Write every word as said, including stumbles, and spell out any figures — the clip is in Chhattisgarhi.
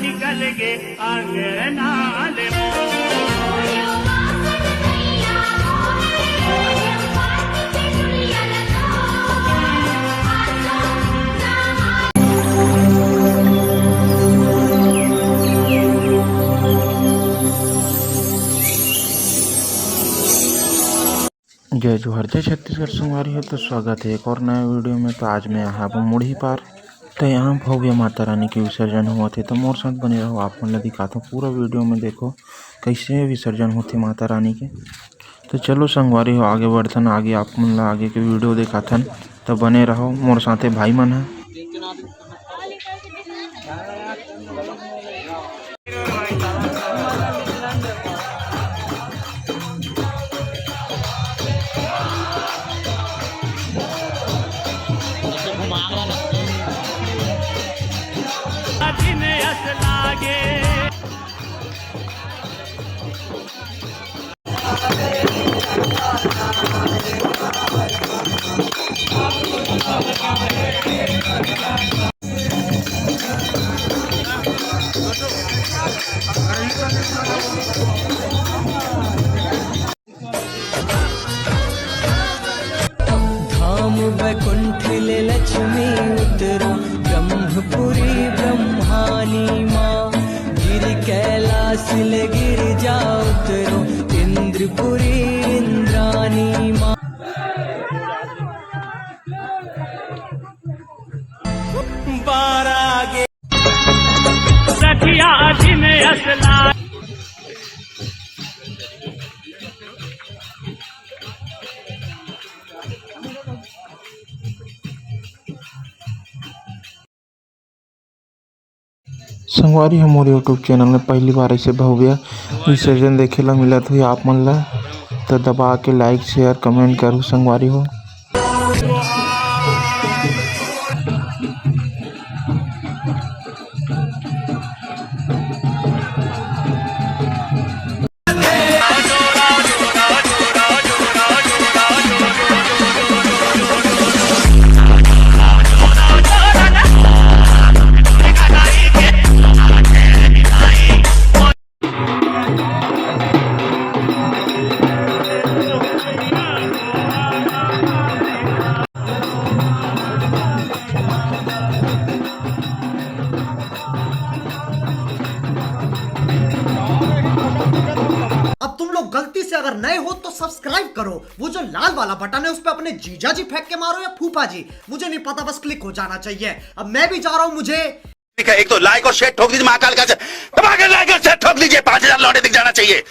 निकल गे अंगना ले मोर। जय जोहार, जय छत्तीसगढ़ संगवारी हो, तो स्वागत है एक और नया वीडियो में। तो आज मैं यहाँ हूँ मुड़ही पार, तो यहाँ भव्य माता रानी के विसर्जन हुआ थे। तो मोर साथ बने रहो, आप मन ला दिखाता हूँ पूरा वीडियो में, देखो कैसे विसर्जन होते माता रानी के। तो चलो संगवारी हो, आगे बढ़थन, आगे आप मन ला आगे के वीडियो दिखाथन, तो बने रहो मोर साथे भाई मन ह। धाम बैकुंठ ले लक्ष्मी उतरो, ब्रह्मपुरी ब्रह्मानी माँ, गिर कैलाश ले गिरिजा उतरो, इंद्रपुरी इंद्रानी माँ। बारा गे रखिया दिन असला। संगवारी हो, मोर YouTube चैनल में पहली बार ऐसे भव्य विसर्जन देखे ला मिलत हुई आप मन ला, तो दबा के like, share, comment करू संगवारी हो। अब तुम लोग गलती से अगर नए हो तो सब्सक्राइब करो, वो जो लाल वाला बटन है उस पर अपने जीजा जी फेंक के मारो या फूफा जी, मुझे नहीं पता, बस क्लिक हो जाना चाहिए। अब मैं भी जा रहा हूँ, मुझे ठीक है, एक तो like और share ठोक दीजिए महाकाल का, दबा के like और share ठोक दीजिए, पाँच हजार लौंडे दिख जाना चाहिए।